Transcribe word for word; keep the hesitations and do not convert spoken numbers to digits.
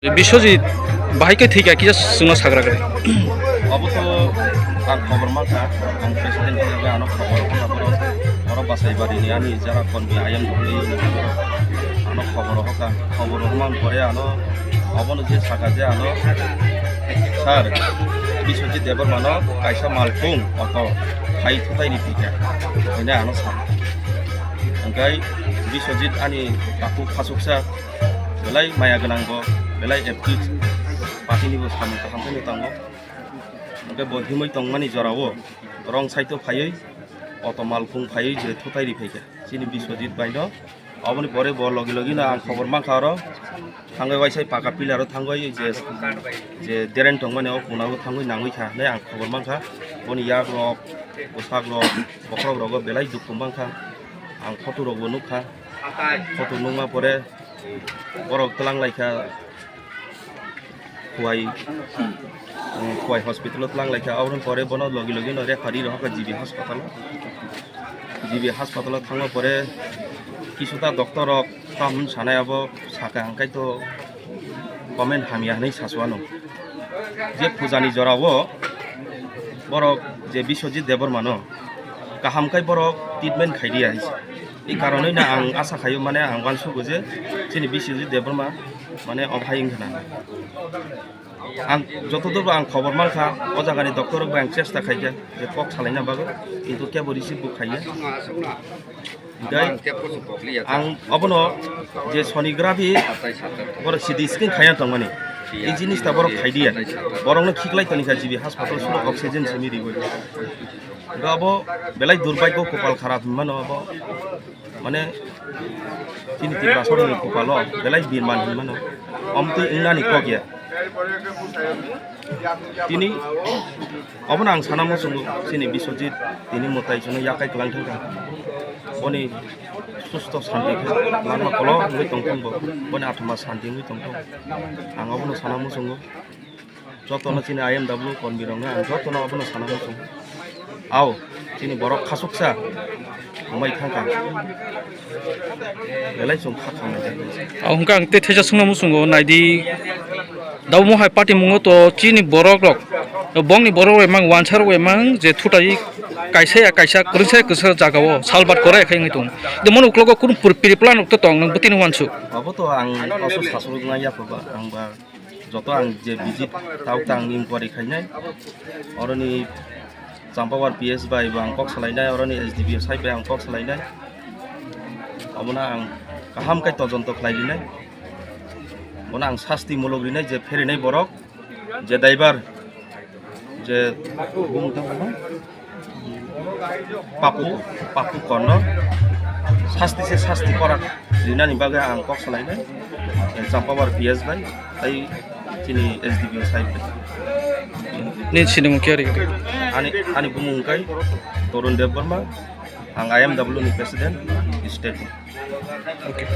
Biswajit bahai khe thwikha kisa chwngno sagra khe. Abo to ang khobor mankha, ang president hisabe ano khobor rokha borok, borok Basaibari ni ani jara konbi ayang dongwi ano khobor rokha, khobor rokha man pore ano obono je saka je ano sir Biswajit Debbarma no kaisa malkhung auto hai thutai ni thwikha hwnwi ano sa. Hwnkhe Biswajit ani takhuk khasuksa belai maya gwnang bo, belai active, party ni bo samung kaham khe tango. Hwnkhe bo himwi tongmani jorao wrong side o phaiwi auto malkhung phaiwi je thutai ri phaikha chini Biswajit bai no. Oboni pore bo logi logi no ang khobor mankha oro thangwi waisai paka pillar o thangwi je, je deren tongmani o kuna o thangwi nangwi kha hinwi ang khobor mankha. Boni yak rok, bwsak rok, bokhorok rogo belai dukhu mankha. Ang photo rok bo nukha, photo nukma pore borok twlang laikha. Khowai, um, Khowai hospital o twlang laikha, aboni pore bono logi logi no refer rok G B hospital o, G B hospital o thangma pore kisuta doctor rok tamo sanai abo saka hwnkhe to comment hamya hinwi sasu ano. Je pujani jorao borok je Biswajit Debbarma no kaham khe borok treatment khai diya hinwi. I karonwi no ang asa khaio, mane ang uansugo je chini Biswajit Debbarma mane ophai wngkha na. Ang joto dor ang khobor mankha, o jagani doctor rok bai ang chesta khaikha je kok salaina bagwi, kintu kebo receive bo khaiya. Hwnkhe ang obono je sonography borok C T scan khaina tongmani, i jinis ta borok khaidiya, borokno khiklai tonikha G B hospital suno oxygen simi riwi. Hwnkhe abo belai durbhagyo, kopal kharap hinmano abo, mane chini Tiprasarokni kopalo belai birman hinmano, omtwi wngnani kok ya. Tini obono ang sana muchungo, chini Biswajit tini mwtai chwngno yakai kwlang thangkha. Boni susto santi khe langma kolok wngwi tongthung bo, boni athama santi wngwi tongthung. Ang obono sana muchungo. Jotono chini I M W kormirokno ang jotono obono sana muchungo. Ao, chini borok khasuksa wngwi thangkha. Belai chwng kha khamnai. Ao hwnkhe ang tei theisa swngna muchungo, naidi, dau mohai party mungo to chini borok rok, bongni borok rok emang wansa rok emang je thutai kaisa ya kaisa kwrwngsa ya kwrwngsa jagao salbat kore khe wngwi tongo. Demon uklogo kunu pur-, pre-plan rok to tong, nwng bwtwi no wansuk. Abo to ang oso sasrukna ya pha ba, ang ba joto ang je visit tao ta ang inquiry khainai, oroni Champawar P S bai bo ang kok salainai, oroni S D P O side bai ang kok salainai, omono ang kaham khe todonto khlai rinai, bono ang sasti muluk rinai je pherinai borok, je driver, je bumung tang Papu, Papu Kono sasti se sasti korak rinani bagwi ang kok salainai, eh, Champawar P S bai, tai chini S D P O side bai. Ni sinimung khe ri? Ani, ani bumung kai Torun Debbarma, ang I M W ni president, state. Okay.